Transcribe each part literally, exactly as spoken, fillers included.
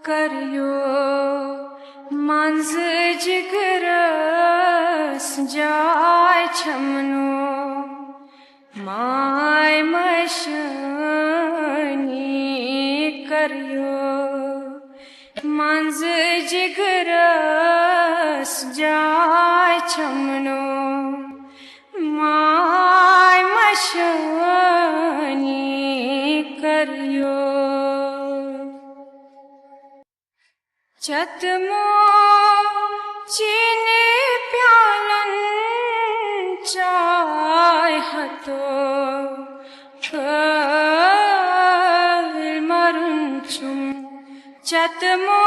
کریو منٛزٕ جگرس جاے چھمنو، ماے مشٲنی کریو منٛزٕ جگرس جاے چھمنو، ماے مشٲنی کریو۔ چتمو چینی پیالن چاے ہتو کھل مرن چھم۔ چتمو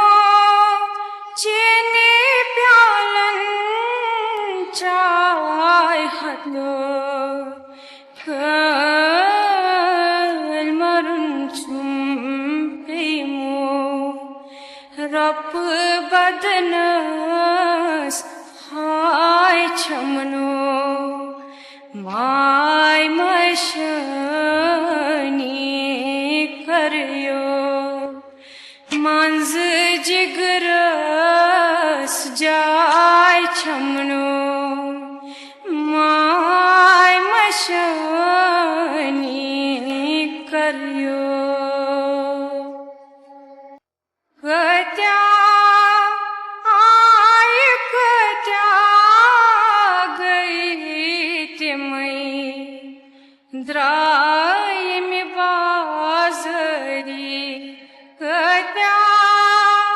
چینی پیالن چاے ہتو کھل مرن چھم پیمو۔ رۄپہٕ بدنس ہاے چھمنو، ماے مشٲنی کریو منٛزٕ جگرس جاے چھمنو، ماے مشٲنی کریو۔ کۭتیاہ آیہِ، کۭتیاہ گٔیہِ تِمے درٛاے ییٚمہِ بازٲری۔ کۭتیاہ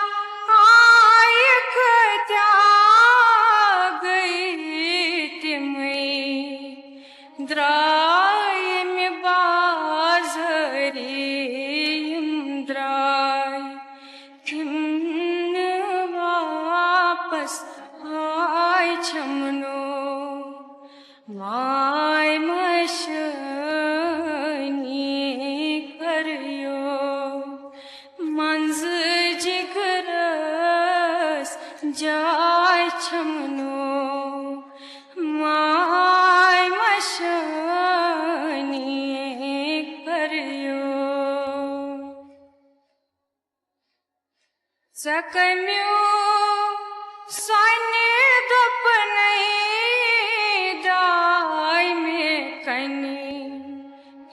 آیہِ، کۭتیاہ گٔیہِ تِمے درٛاے ییٚمہِ بازٲری، یِم درٛاے تِم نہٕ واپس آے چھمنو، ماے مشٲنی کریو منٛزٕ جگرس جاے چھمنو، ماے مشٲنی کریو۔ ژےٚ کمیو سۄنہِ دوٚپنَے داے مےٚ کنہِ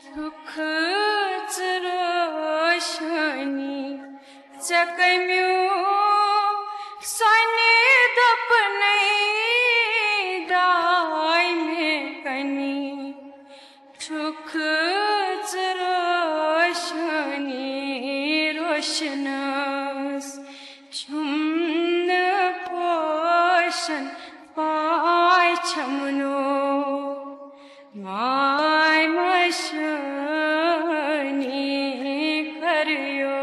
چھُکھ ژٕ روشنی۔ ژےٚ کمیو سۄنہِ دوٚپنَے داے مےٚ کنہِ چھُکھ ژٕ روشنی، روشنس چھُم نہٕ پوشن پاے چھمنو، ماے مشٲنی کریو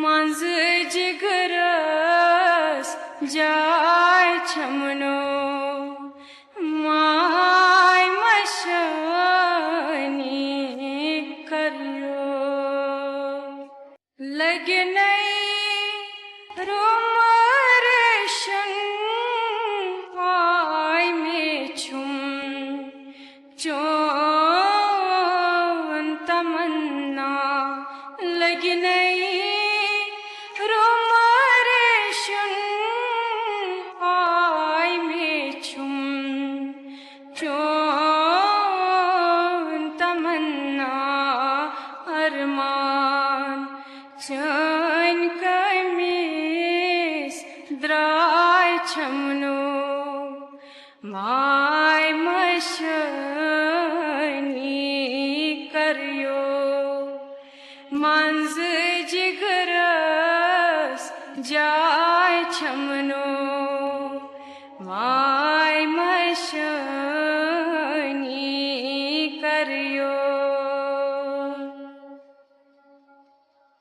منٛزٕ جگرس جاے چھمنو، ماے مشٲنی کریو۔ لگہِ نَے روٗمہٕ ریشن آے مےٚ چھُم چون تمنا۔ لگہِ نَے روٗمہٕ ریشن آے مےٚ چھُم چون تمنا ارمان۔ چٲنۍ قمیٖض درٛاے چھمنو، ماے مشٲنی کریو منٛزٕ جگرس جاے چھمنو، ماے